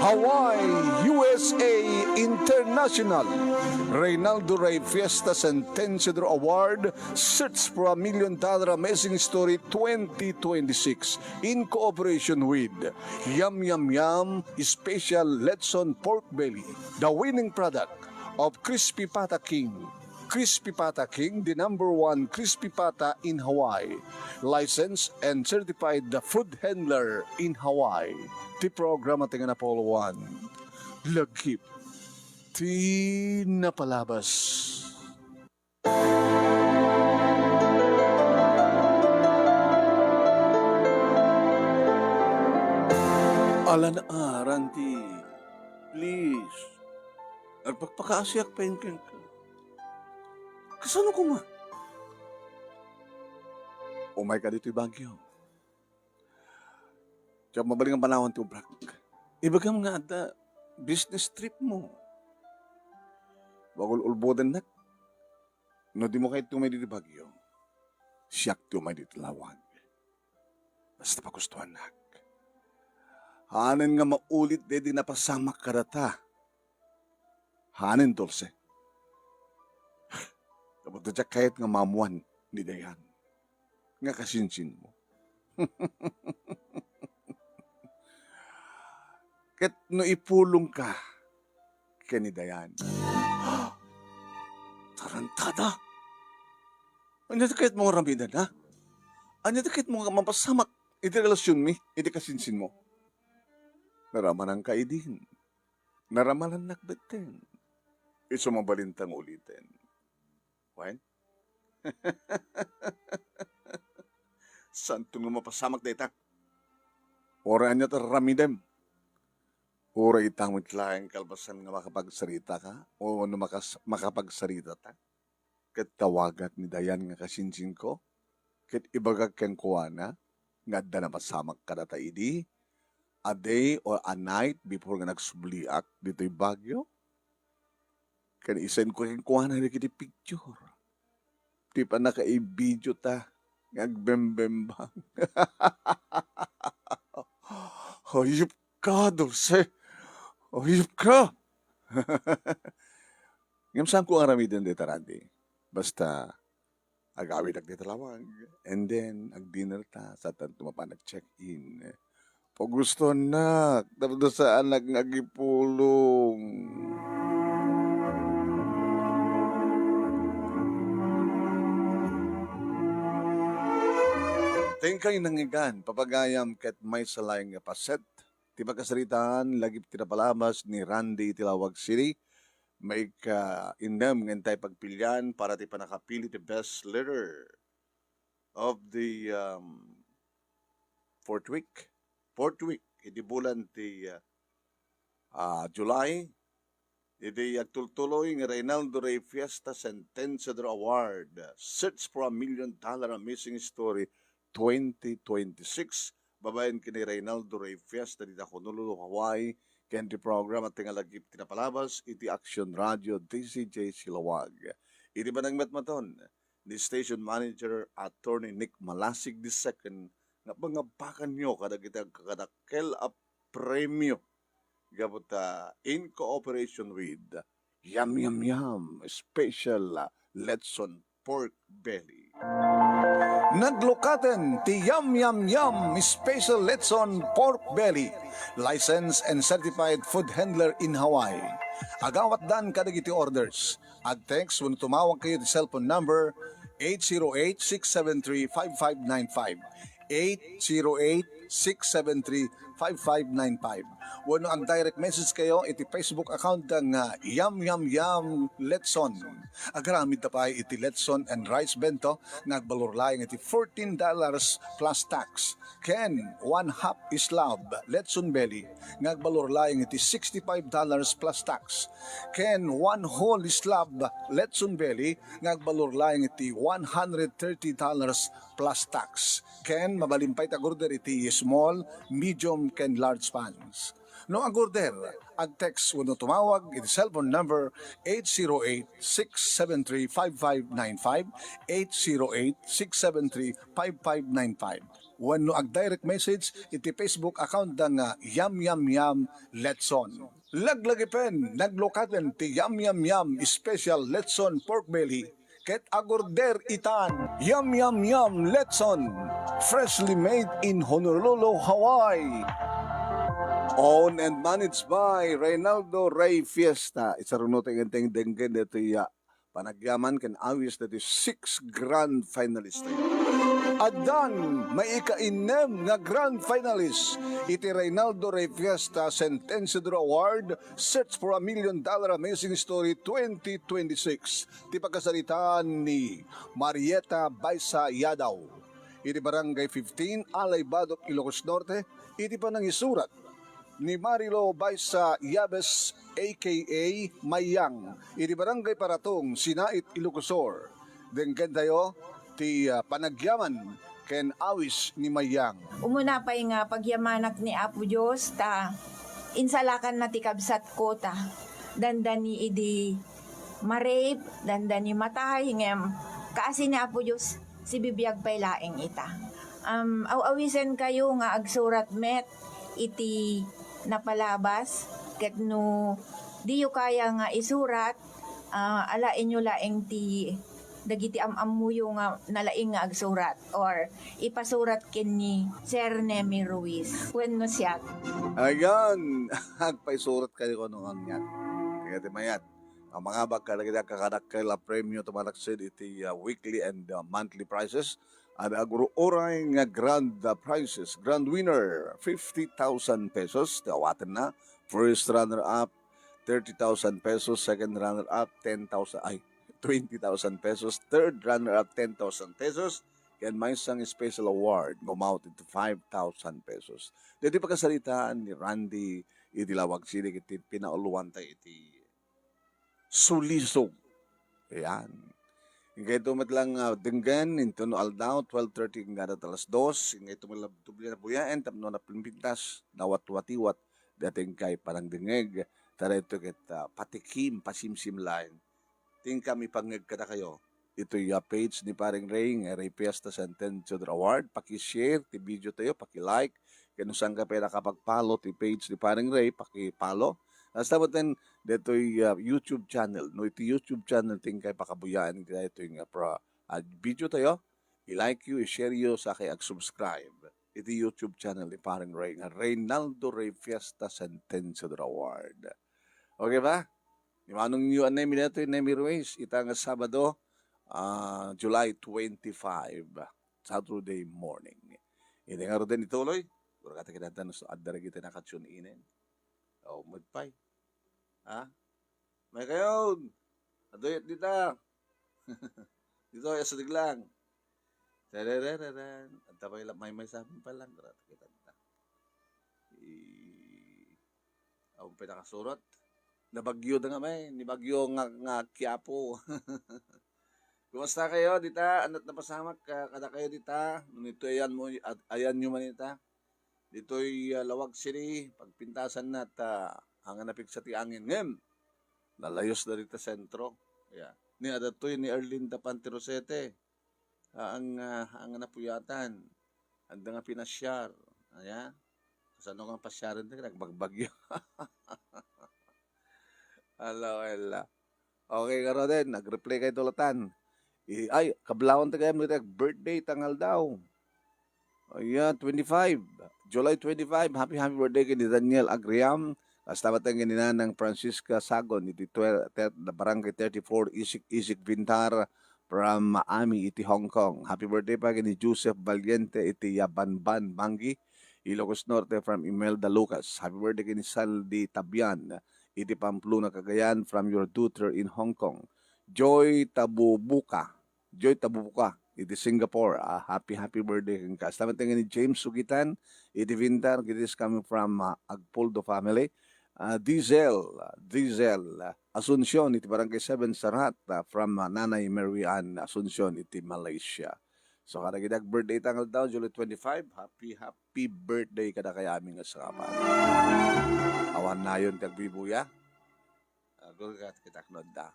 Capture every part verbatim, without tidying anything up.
Hawaii, U S A International, Reynaldo Rey Fiesta Centennial Award, Search for a Million Dollar Amazing Story twenty twenty-six, in cooperation with Yum Yum Yum Special Lechon Pork Belly, the winning product of Crispy Pata King. Crispy Pata King, the number one crispy pata in Hawaii. Licensed and certified the food handler in Hawaii. Ti programa ti nga napauloan. Lagip ti napalabas. Alan a, Randy, please. Agpakpakaasiak pay kenka. Kasano koma? Umayka ditoy Baguio. Diak mabalin nga panawan ti obrak. Ibagam nga adda business trip mo. Bagul-ulbodennak. No dimo kayat ti umay ditoy Baguio, siak ti umay ditoy Laoag. Basta pagustuannak. Hanen nga maulit daydi napasamak kadata. Hanen, Dulce. Tapno diak kayat nga maammoan ni Dayan nga kasinsinmo. Ket no ipulongka ken ni Dayan. Tarantada! Ania ti kayatmo nga aramiden, ha? Ania ti kayatmo nga mapasamak iti relasionmi iti kasinsinmo? Naramananka idin. Naramalannak metten. Isu mabalinta nga uliten. Wen? Saanto nga mapasamak dayta? Uray ania ti aramidem? Uray ita met laeng kalpasan nga makapagsaritaka, o no makas-, makapagsaritata? Ket tawagak ni Dayan nga kasinsinko, ket ibagak kenkuana nga adda napasamak kadata idi, a day or a night before nga nagsubliak ditoy Baguio. Ken isendko kenkuana dagiti picture ti pannakaibidiota nga agbembembang. Hayop ka, Dulce! Hayop ka! Ngem saanko nga aramiden dayta, Randy. Basta, agawidak dita Laoag, and then, agdinner ta, sa tanto mapan nag-check-in. Pagustoannak, tapno saanak nga agipulong. Thank you, nangigan, papagayam ket maysa laeng nga paset ti pakasaritaan, lagip ti napalabas ni Randy iti Laoag City. Maikka-innem nga intay pagpilian para ti pannakapili ti best leader of the, um, fourth week. Fourth week, iti bulan ti, uh, uh, July. Iti agtultuloy nga Reynaldo Rey Fiesta Centennial Award, Search for a Million Dollar Amazing Story twenty twenty-six, babaen ken ni Reynaldo Rey Fiesta dita Honolulu, Hawaii, ken ti programa ti nga lagip ti napalabas iti Action Radio D C J Laoag. Iti panagmatmaton ni Station Manager Attorney Nick Malasig the second, nga pangabakanyo kadagiti agkakadakkel a premio gapu ta in cooperation with Yum Yum Yum Special Lechon Pork Belly. Naglukaten ti Yum Yum Yum Special Lechon Pork Belly, licensed and certified food handler in Hawaii. Agawatdan kadagiti orders. Ag-text wenno tumawag kayo ti cellphone number eight zero eight, six seven three, five five nine five. Eight zero eight, six seven three, five five nine five. Wenno ag-direct message kayo iti Facebook account da nga Yum Yum Yum Letson. Agaramid ta pay iti letson and rice bento nga agbalor laeng iti fourteen dollars plus tax. Ken one half slab letson belly nga agbalor laeng iti sixty-five dollars plus tax. Ken one whole slab letson belly nga agbalor laeng iti one hundred thirty dollars plus tax. Ken mabalin pay ti ag-order iti small, medium, ken large pans. No ag-order, ag-text wenno tumawag iti cellphone number eight zero eight, six seven three, five five nine five, eight zero eight, six seven three, five five nine five. Wenno ag-direct message iti Facebook account da nga Yam Yam Yam Letson. Laglagipen, naglukaten ti Yam Yam Yam Special Letson Pork Belly ket ag-order itan. Yum, yum, yum, Letson. Freshly made in Honolulu, Hawaii. Owned and managed by Reynaldo Rey Fiesta. Isarunot iti denggen daytoy a panagyaman ken awis daytoy six grand finalist. Addan maikainnem nga grand finalist iti Reynaldo Rey Fiesta Sentenciador Award, Search for a Million Dollar Amazing Story twenty twenty-six. Ti pagkasaritaan ni Marieta Baisa Yadaw iti Barangay fifteen, Alay Badoc, Ilocos Norte, iti panangisurat ni Marilo Baisa Yabes, A K A Mayang, iti Barangay Paratong, Sinait, Ilocos Sur. Denggentayo ti, ah, panagyaman ken awis ni Mayang. Umuna pay nga pagyamanak ni Apo Dios ta insalakanna ti kabsatko ta dandani idi ma-rape, dandani matay, ngem kaasi ni Apo Dios, sibibiag pay laeng ita. Um, aw-awisenkayo nga agsurat met iti napalabas, ket no diyo kaya nga isurat, ah, alaenyo laeng ti dagiti am-ammoyo nga nalaing nga agsurat, or ipasurat ken ni Sir Nemi Ruiz wenno siak. Ayan, agpaisurat kayo no ngarud. Kaya ti mayat, ang mga bagay lagi kadakuada a premio ti manaksid iti, ah, weekly and, ah, monthly prizes. Adda agur-uray nga grand, ah, prizes. Grand winner, fifty thousand pesos ti awatenna. First runner-up, thirty thousand pesos. Second runner-up, ten thousand, ay, twenty thousand pesos. Third runner-up, ten thousand pesos. Ken maysa nga special award nga umawat iti five thousand pesos. Daytoy pakasaritaan ni Randy iti Laoag City iti pinauluanta iti Sulisog. Ayan. Inkayto met lang, ah, denggen, inton no aldaw, twelve thirty hanggang alas dos. Inkayto met lang doble na buyaen, tapno napimpintas, nawatwatiwat, daytoy kay panangdengngeg, ta daytoy ket, ah, patikim, pasimsim laeng. Ti inkami pangngeg kadakayo. Itoy, ah, page ni Paring Ray, nga Ray Fiesta Sentenciador Award. Paki-share ti video tayo, paki-like. Ken no saanka pay nakapag-follow ti page ni Paring Ray, paki-follow. Kasta met daytoy, ah, YouTube channel. No, iti YouTube channel, ti inkay pakabuyaen iti daytoy nga pro-, ah, video tayo. I-like yo, i-share yo, sa kay ag-subscribe iti YouTube channel ni Paring Ray nga Reynaldo Ray Fiesta Sentenciador Award. Okay ba? Ni manong yo anay mi daytoy, Nemi Ruiz, ita nga Sabado, ah, July twenty-five, Saturday morning. Iti ngaruden ituloy, gura kata kinatan so adda dagiti naka-tune in. O, met pay. Ha? Maykayon! Aduyat dita! Dito, ay asadig lang. Tararararan. Adda pay la-, maymaysa pay lang. Gura kata kita. I-, Awan pay nakasurat. Nabagyo da nga may, ni bagyo nga, nga Quiapo. Kumusta kayo dita? Anat napasamak ka, kada kayo dita? Nunito ayan mo, at ayan nyo man ita. Ditoy, ah, Laoag City, pagpintasan na ta, ang napigsa ti angin. Ngem, lalayos da dita sentro. Yeah. Ni adatoy ni Arlinda Pantirosete. Ah, ang, ah, ang napuyatan. Anda nga pinasiar. Aya? Kasano nga pasiaren ti nagbagbagyo? Ala, ala. Okay, garuden, nag-reply kay Tulatan. I-, ay, kablawan ti kayam iti birthday tangal daw. Ayan, twenty-five. July twenty-five, happy, happy birthday kay ni Daniel Agriam. Kasta met ken ni Nanang Francisca Sagon, iti twe-, ter-, Barangay thirty-four, Isik-Isik Vintar, from Miami, iti Hong Kong. Happy birthday pa kay ni Joseph Valiente, iti Yabanban, Manggi, Ilocos Norte, from Imelda Lucas. Happy birthday kay ni Saldi Tabian, iti Pamplona, Cagayan, from your daughter in Hong Kong, Joy Tabubuka. Joy Tabubuka, iti Singapore. Ah, happy, happy birthday kenka. Kasta met ni James Sugitan, iti Vintar, greetings coming from, ah, Agpuldo family. Ah, Diesel, ah, Diesel, ah, Asuncion, iti Barangay seven Sarat, ah, from, ah, Nanay Mary Ann Asuncion, iti Malaysia. So, kadagiti ag-birthday ta nga aldaw, July twenty-five, happy, happy birthday kadakayo amin nga sangapay. Awan nayon ti agbibuya. Agurgat kita no adda.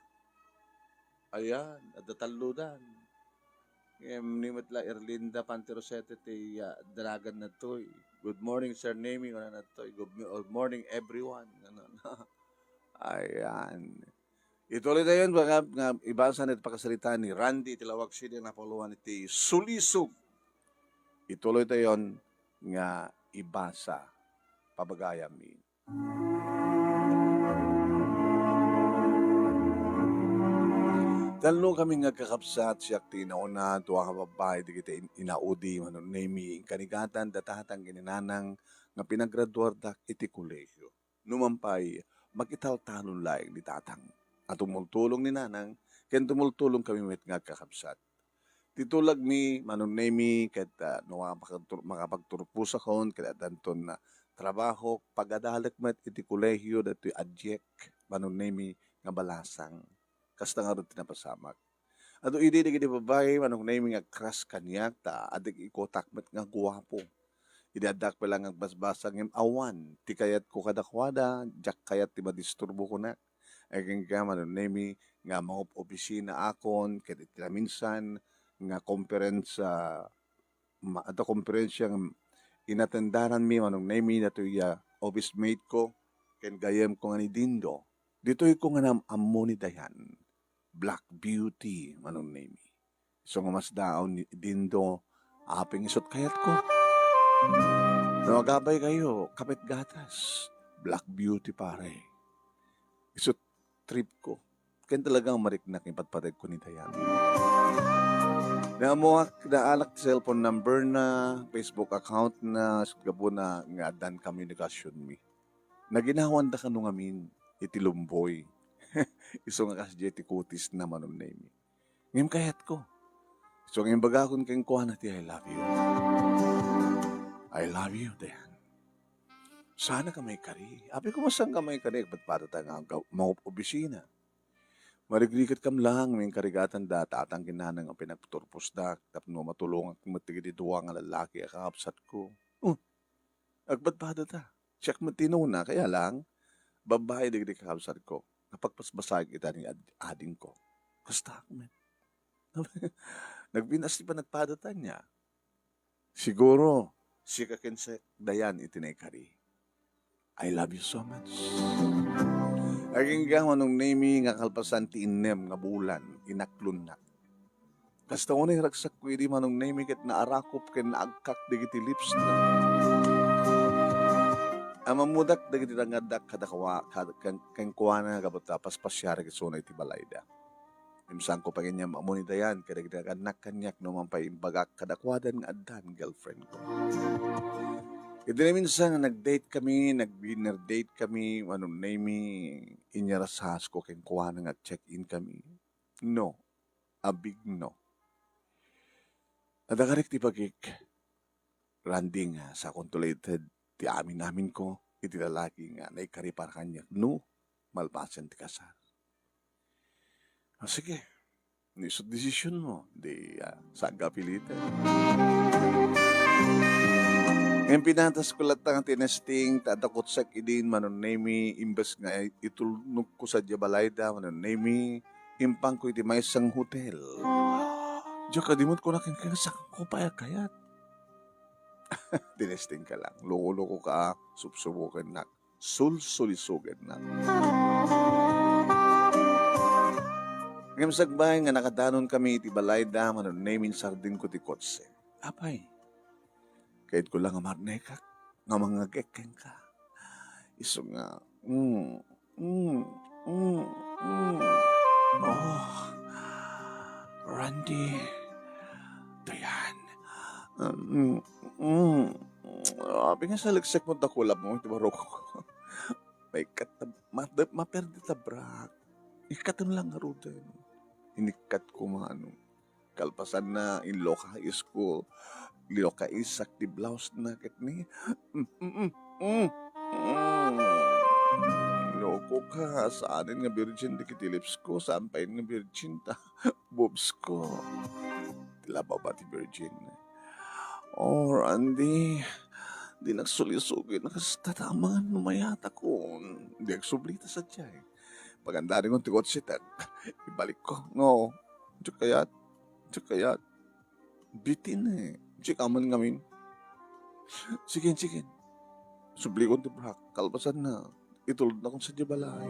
Ayan, adda tallodan. Ngem ni met la Erlinda Panterosete ti, ah, daragan natoy. "Good morning, Sir Nemy," kuna natoy. "Good mo-, good morning, everyone." Ano, no? Ayan. Ituloy tayo nga, nga ibasa iti pakasarita ni Randy iti Laoag City nga napauluan iti Sulisog. Ituloy tayo nga ibasa. Pabagayam. Tallo kami nga kakabsat, siak ti inauna, dua nga babbai, dagiti in-, inaudi, Manong Nemy, inkarigatan da tatang ken ni nanang nga pinagraduardak iti kolehiyo. Numan pay, makitaltalon laeng ni tatang a tumultulong ni nanang, ken tumultulong kami met nga agkakabsat. Ti tulagmi, Manong Nemy, ket, ah, no makapagtur-, makapagturpusakon, ket addanton, ah, trabahok, pagadalek met iti kolehiyo datoy a diek, Manong Nemy, nga balasang. Kasta ngarud ti napasamak. Adu idi dagiti babbai, Manong Nemy, nga agkras kaniak, ta adda ikutak met nga guapo. Idi addak pay la nga agbasbasa, ngem awan ti kayatko kadakuada, diak kayat ti madisturbo kunak. Agingga, Manong Nemy, nga mangob-obisina akon, ket iti naminsan nga conference, ah, ma-, adda konferensia nga inatendaranmi, Manong Nemy, datoy, ah, office mate ko, ken gayyemko nga ni Dindo. Ditoyko nga naam-ammo ni Dayan, Black Beauty, Manong Nemy. Isu nga masdaon ni Dindo, apay nga isut' kayatko. No agabbaykayo, kapet gatas, Black Beauty, pare. Isut' trip ko. Ken talagang mariknak nga ipatpateg ko ni Dayan. Naammoak, naalak ti cellphone number na, Facebook account na, isut' gapuna nga addan komunikasionmi. Naginawanda kano ngamin iti lumboy. Isu nga kasdiay ti kutis na, Manong Nemy. Ngem kayatko. Isu nga imbagakon kenkuana ti "I love you." "I love you, Dayan. Saan ka maikari? Apay koma saan ka maikari, agpadpadata nga aggaw-, mangob-obisina. Marigrigat kam lang, inkarigatan da tatang ken nanang nga pinagturpusdak tapno matulongak met dagiti dua nga lallaki a kakabsatko." Oh, agpadpadata. Siak met ti inuna, kaya lang, babbai dagiti kakabsatko. Napagpasbasaek ita ni ad-, adingko. Kastaak met. Nagbinas ti panagpadata ania. Siguro, sika ken Sek Dayan iti naikari. I love you so much. Agingga, Manong Nemy, nga kalpasan ti innem nga bulan, inaklonnak. Kasta unay ragsakko idi, Manong Nemy, ket naarakop ken naagkak dagiti lips na. Ammodak dagiti nangaddak kadakuada, kad-, ken-, kenkuana gapu ta paspasiarek isuna iti balayda. Imsanko pay ken ni am-ammo ni Dayan, kadagiti nagannak kaniak no man pay imbagak kadakuada nga addan girlfriend ko. Iti naminsan nga nag-date kami, nag-dinner date kami, Manong Nemy, inyarasasko kenkuana nga check-in kami. No, a big no. Adda karik ti bagik, Randy, nga sakonto la ited ti amin-aminko iti lalaki nga naikari para kaniak no malpasen ti kasar. Ah, sige. No isu ti desisionmo, di, ah, saanka a piliten. Ngem pinatasko latta nga tinesting, ta adda kutsek idin, Manong Nemy, imbes nga itulnogko sadiay balayda, Manong Nemy, impangko iti maysa nga hotel. Diak kadi met kuna kenka, saanko pay a kayat. Tinestingka lang, loko-lokoka, subsubokennak, sulsulisogennak. Ngem sakbay nga nakadanonkami iti balayda, Manong Nemy, insardengko ti kotse. Apay, kayatko la nga marnekak, nga mangngeg-ek kenka. Isu nga, mm, mm, mm, mm. Oh, Randy, Dayan. Mm, mm. Apay nga saleksekmo ta kulapmo iti barukko. Maikkat ta, ma-, maperdi ta, brak. Ikkatem lang ngaruden. Inikkatko manen. Kalpasanna, inlokaisko. Linokaisak ti blouse na ket ni, mm, mm, mm, mm. Lokoka, saanen nga virgin dagiti lips ko, saan pay nga virgin ta boobs ko. ti lababa ti Virgin. Oh, Randy, di nagsulisugi na kasta ta amangan no mayatakon. Di agsubli ta sadiay. Pagandari ko ti kotse, tak, ibalik ko. No, diak kayat, diak kayat. Bitin eh. Diak aman ngamin. Sige, sige. Subli ko ti brak. Kalpasan na. Itulod na kong sa balay.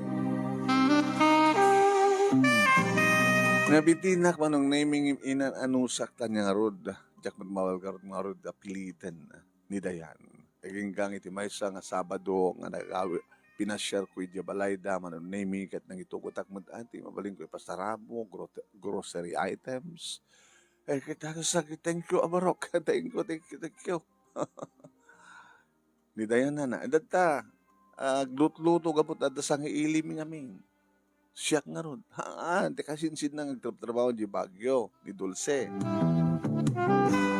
Nabitinak manong naming inan-anusak ta niya ngarud. Diak met mawal ngarud ngarud apiliten ni Dayan. Aginggang iti maysa nga Sabado nga nagawi, pinasiar ko idiay balayda, manong nami, ket nangitugotak met, ati, mabalin ko ipasarabo, gro-, grocery items. Eh, kita ka sa, thank you, Abarok. Thank you, thank you, thank you. Ni Dayan na, na, datta, aglutluto gapot adda sangiilim ngamin. Siak ngarud. Haan, ti kasinsin na nga agtrabtrabaho di Baguio, ni Dulce.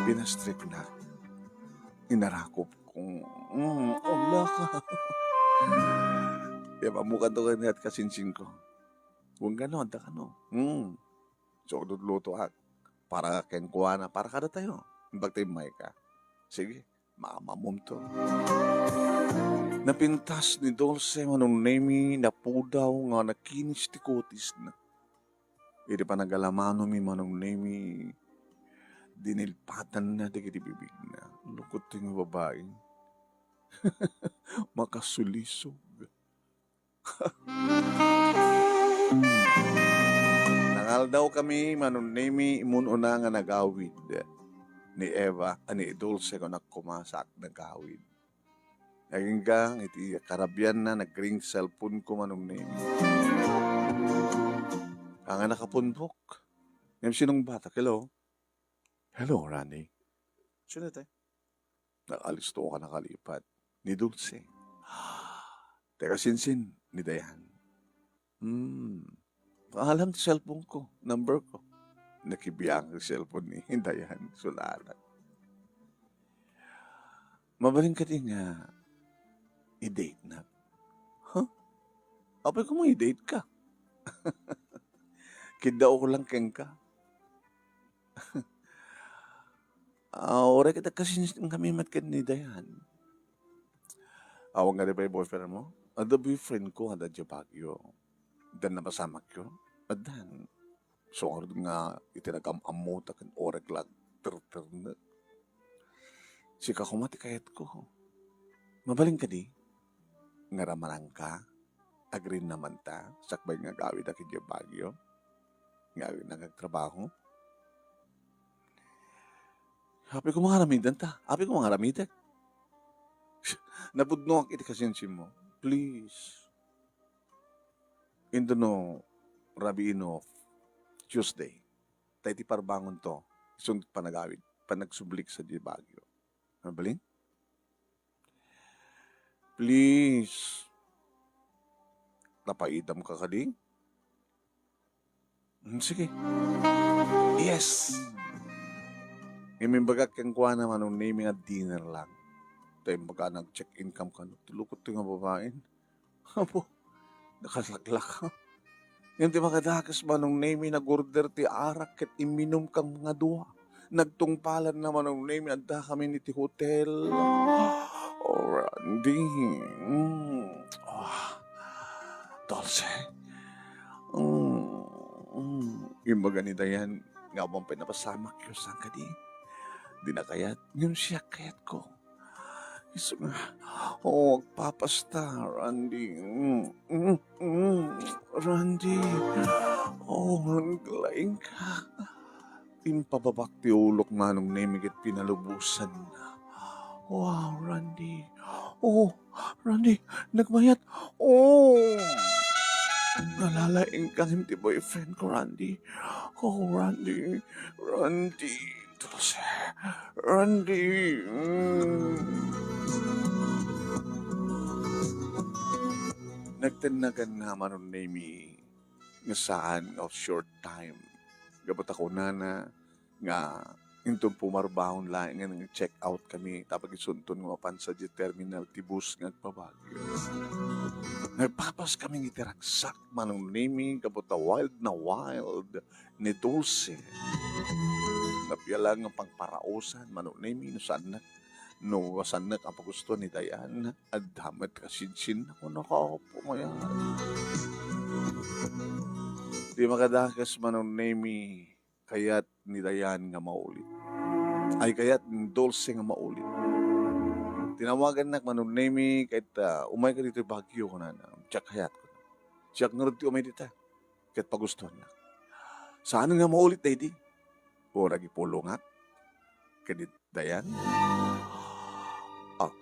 Pinastrek na. Inarakop kong, mm, ala ka. Kaya pamukan to kanya at kasinsin ko. Kung gano, anta kano. Mm. So, lutluto ak. Para kenkuana, para kada tayo. Bagtay may ka. Sige. Mamamumto. Napintas ni Dulce manong Nemi, napudaw nga nakinis ti kutisna. Iti panagalamano mi manong Nemi, dinilpatanna dagiti bibigna. Lukot ti nga babae. Makasulisog. Nangaldaw kami, manong Nemi, imun-una nga nagawid ni Eva, a ni Dulce, kunak koma sa nagawid. Aginggang iti karabianna, nagring cellphone ko, manong Nemi. Anga nakapunbok. Ngem sinong batak? Hello? Hello, Rani. Sino te? Nakalisto ka nakalipat ni Dulce. Teka, sinsin, ni Dayan. Hmm. Alam ti cellphone ko, number ko. Nakibiang ti cellphone ni Dayan, sulatan. Mabalin kadi nga i-date na? Huh? Apay ko mo i-date ka? Kiddao ko lang kenka. Ah, uray ket agkasinsin kami met ken ni Dayan. Awan nga di ba yung boyfriend mo? Adda boyfriend ko, adda di Baguio. Dan napasamak yo? Addan. So, nga iti nagam-ammo ta ken orek la agterternek. Sika koma ti kayatko. Mabalin kadi? Nga ramananka? Agree naman ta, sakbay nga agawid a idiay Baguio, nga nagtrabaho. Apay ko mangaramid ta. Apay ko mangaramid. Napudnoak iti kasinsin mo. Please. Intono, rabii no Tuesday. Ta iti parbangon to, isun panagawid, panagsublik sa di Baguio. Mabalin? Please. Napaidam ka kadi? Hmm, sige. Yes! Imimbagak kenkuana, manong Nemi, nga dinner lang. Ta imbaga nag-check-in kam kano. Tulukot ti nga babaen. Apo, nakasaklak. Ngem ti makadakes, manong Nemi, nag-order ti arak ket imminum kam nga dua. Nagtungpalan na, manong Nemi, adda kami iti hotel. Oh, Randy. Mm. Ah, Dulce. Mm, mm. Imbaga ni Dayan, nga awan pay napasamak yo, saan kadi? Di na kayat, ngem siak kayat ko. Isu nga, oh, agpapasta, Randy. Mm, mm, mm. Randy. Oh, laing ka. Impababak ti ulok, manong Nemi, ket pinalubosan na. Wow, Randy. Oh, Randy, nagmayat. Oh. Nalalaing ka ngem ti boyfriend ko, Randy. Oh, Randy. Randy. Dulce. Randy. Mm. Nagtennagan na, manong Nemi, nga saan nga short time. Gapu ta kunana nga inton pumarbahon laeng nga nag-check out kami, tapno isunton nga mapan sadiay terminal ti bus nga agpa-Baguio. Nagpapas kami iti ragsak, manong Nemi, gapu ta wild na wild ni Dulce. Apay la nga pangparausan, Manong Nemi, no saannak, no saannak a pagustuan ni Dayan, adda met kasinsinna, kunak, Apo, mayat. Di makadakes, Manong Nemi, kayat ni Dayan nga maulit. Ay, kayat ni Dulce nga maulit. Tinawagannak, Manong Nemi, ket, ah, umayka ditoy Baguio, kunana. Diak kayat, kunana. Siak ngarud ti umay dita. Ket pagustuannak. Saan nga maulit daydi? O, nagipulongak ken ni Dayan? Ah.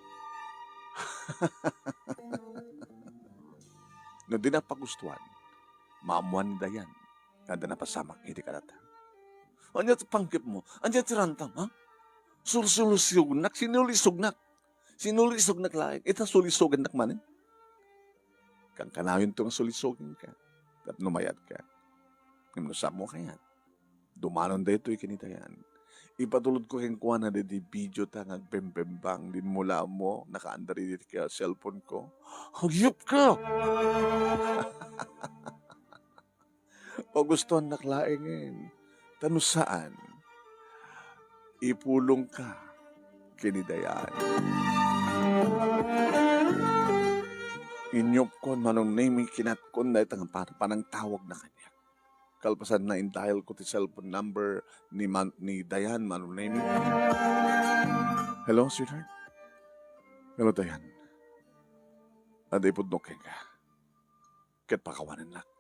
No dinak pagustuan, maammoan ni Dayan nga adda napasamak idi kadata. Ania ti panggepmo? Ania ti rantam, ha? Sulsulisognak, sinulisognak. Sinulisognak laeng. Ita, sulisogennak manen. Kankanayonto nga sulisogenka tapno mayat ka. Ngem no saanmo kayat, dumanon daytoy ken ni Dayan. Ipatulodko kenkuana daydi video ta nga agbembembang din mula mo, nakaandar iti cellphone ko. Hayop ka! Pagustuannak laengen. Ta no saan, ipulongka ken ni Dayan. Inyupkon, Manong Nemi, kinatkon dayta nga pan-, panangtawagna kaniak. Kalpasanna, in-dial ko ti cellphone number ni Man-, ni Dayan, Manong Nemi. Hello, sweetheart. Hello, Dayan. Adda ipudnok kenka. Ket pakawanennak.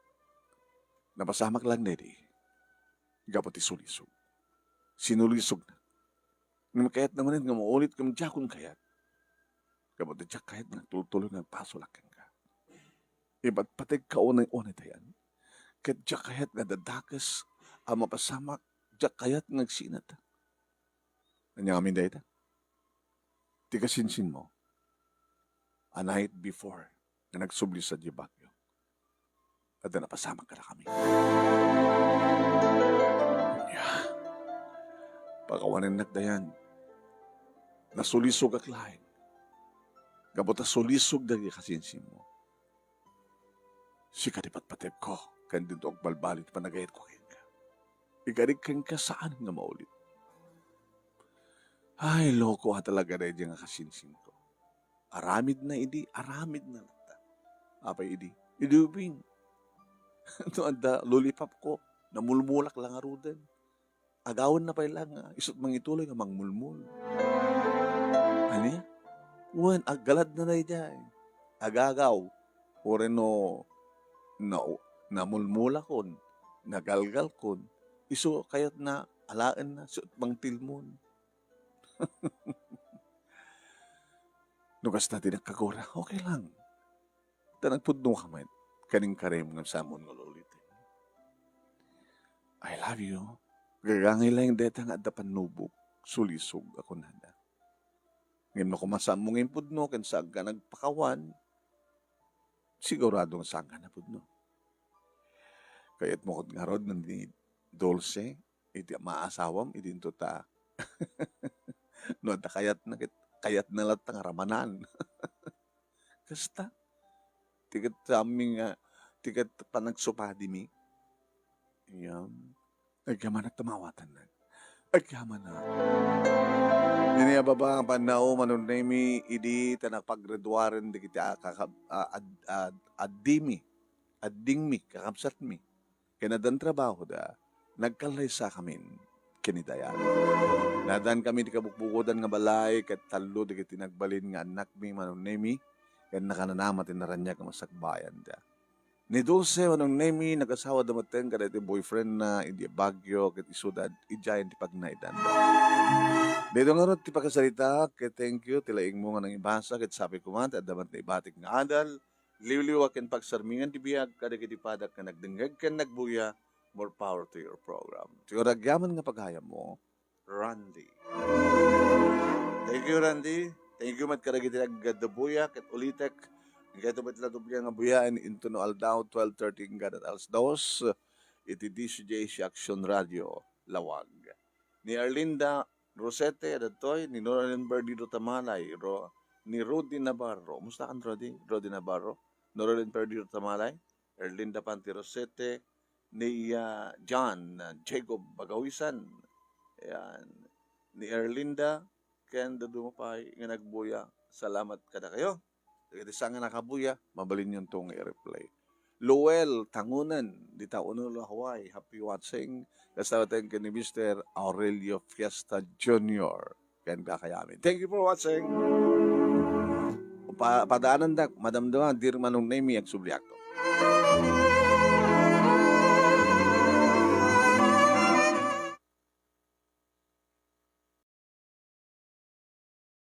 Napasamak laeng daydi gapu ti sulisog. Sinulisogna. Ngem kayatna manen nga maulit ngem diakon kayat. Gapu ta diak kayat nga agtultuloy nga agpasolak kenka. Ipatpategka unay-unay, Dayan. Ket diak kayat nga adda dakes a mapasamak, diak kayat nga agsinat. Ania ngamin dayta? Ti kasinsinmo, a night before nga nagsubli sadiay Baguio, adda napasamak kadakami. Ania, pakawanennak, Dayan. Nasulisogak laeng. Gapu ta sulisog dagiti kasinsinmo. Sika ti patpategko, ken dinto agbalbaliw ti panagayatko kenka. Ikarik kenka saan nga maulit. Ay, loko a talaga daydi nga kasinsinko. Aramidna idi, aramidna latta. Apay idi? Idi ubing. No adda lollipop ko, namulmulak la ngaruden. Agawenna pay la nga isu't mangituloy nga mangmulmol. Ania? Wen, aggaladna daydiay. Agagaw. Uray no na-, namulmulakon, nagalgalkon, isu kayatna alaenna isu't mangtilmon. No kasta ti nagkagura, okay lang. Ta nagpudnoka met ken inkarim ngem saanmo nga uliten. I love you. Gagangay laeng dayta nga adda pannubok, sulisog a kunada. Ngem no koma saanmo nga impudno ken saanka nagpakawan, sigurado nga saanka napudno. Kayatmo kod ngarud nga ni Dulce iti maasawam idinto ta. No adda kayatna ket, kayatna latta nga ramanan. Kasta. Ti ket saanmi nga, ti ket panagsupadimi. Ayan. Agyamanak ta maawatannak. Agyamanak. Nini a baba nga pannao, Manong Nemi, idi ta napaggraduaren dagiti a-, kakab-, a-, ad-, ad-, addimi, addingmi, kakabsatmi. Ken addan trabahoda, nagkallaysakamin ken ni Dayan. Naaddankami ti kabukbukodan nga balay ket tallo dagiti nagbalin nga annakmi, Manong Nemi, ken nakananama ti naraniag nga masakbayanda. Ni Dulce, Manong Nemi, nagasawada metten kadagiti boyfriendna idiay Baguio ket isuda idiayen ti pagnaedanda. Daytoy ngarud ti pakasaritak ket thank you ti laingmo nga nangibasa ket sapay koma ti adda met naibatik nga adal, liwliwa ken pagsarmingan ti biag kadagiti padak nga nagdengngeg ken nagbuya. More power to your program. Ti uragyaman nga pagayammo, Randy. Thank you, Randy. Thank you met kadagiti nagdabuya ket ulitek. Kayto met la doble nga buyaen intono aldaw, twelve thirty hanggang alas dos, iti D C J C Action Radio, Lawag. Ni Arlinda Rosete, adtoy, ni Noralyn Perdido Tamalay, Ro-, ni Rudy Navarro. Musta kan, Rudy? Rudy Navarro? Noralyn Perdido Tamalay, Erlinda Panti Rosete, ni, ah, John, ah, Jacob Bagawisan, Ayan. Ni Erlinda, ken dadduma pay nga nagbuya. Salamat kadakayo. Dagiti sa nga nakabuya, mabalinyonto nga i-replay. Lowell Tangunan, dita Honolulu, Hawaii. Happy watching. Kasta ken ni Mister Aurelio Fiesta Junior. Ken kakayamin. Thank you for watching. Pa, padaanandak, madamdama, dear Manong Nemy, agsubliakto.